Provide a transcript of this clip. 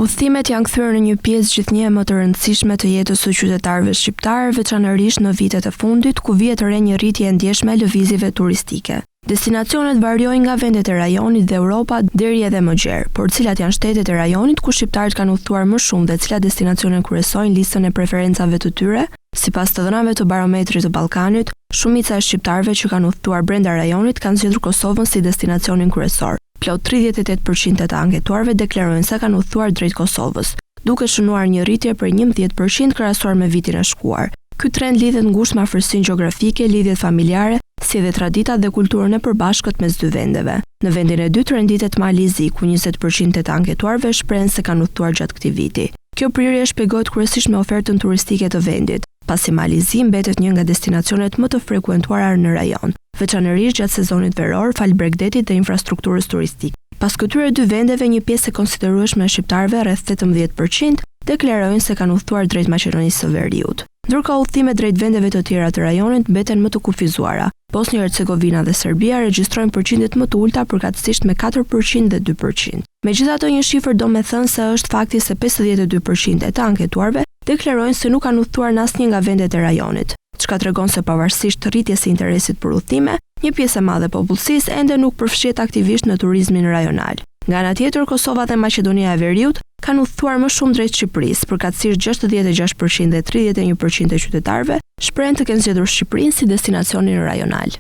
Udhëtimet janë kthyer në një pjesë gjithnjë e më të rëndësishme të jetës së qytetarëve shqiptarë, veçanërisht në vitet e fundit, ku vihet re një rritje e ndjeshme e lëvizjeve turistike. Destinacionet variojnë nga vendet e rajonit dhe Europa deri edhe më gjerë, por cilat janë shtetet e rajonit ku shqiptarët kanë udhëtuar më shumë dhe cilat destinacione kryesojnë listën e preferencave të tyre? Sipas të dhënave të Barometrit të Ballkanit, shumica e shqiptarëve që kanë udhëtuar brenda rajonit kanë zgjedhur Kosovën si destinacionin kryesor. Plot 38 për qind e të anketuarve deklarojnë se kanë udhëtuar drejt Kosovës, duke shënuar një rritje prej 11 për qind krahasuar me vitin e shkuar. Ky trend lidhet ngushtë me afërsinë gjeografike, lidhjet familjare, si edhe traditat dhe kulturën e përbashkët mes dy vendeve. Në vendin e dytë renditet Mali i Zi, ku 20 për qind e të anketuarve shprehen se kanë udhëtuar gjatë këtij viti. Kjo prirje shpjegohet kryesisht me ofertën turistike të vendit, pasi Mali i Zi mbetet një nga destinacionet më të frekuentuara në rajon, veçanërisht gjatë sezonit veror, falë bregdetit dhe infrastrukturës turistike. Pas këtyre dy vendeve, një pjesë e konsiderueshme e shqiptarëve, rreth 18 për qind, deklarojnë se kanë udhëtuar drejt Maqedonisë së Veriut. Ndërkohë udhëtimet drejt vendeve të tjera të rajonit mbeten më të kufizuara. Bosnjë Hercegovina dhe Serbia regjistrojnë përqindjet më të ulëta përkatësisht me 4 për qind dhe 2 për qind. Megjithatë, një shifër domethënëse është fakti se 52 për qind e të anketuarve deklarojnë se nuk kanë udhëtuar në asnjë nga vendet e rajonit, çka tregon se pavarësisht rritjes së interesit për udhëtime, një pjesë e madhe e popullsisë ende nuk përfshihet aktivisht në turizmin rajonal. Nga ana tjetër, Kosova dhe Maqedonia e Veriut kanë udhëtuar më shumë drejt Shqipërisë, përkatësisht 66% dhe 31% e qytetarëve shprehen të kenë zgjedhur Shqipërinë si destinacionin rajonal.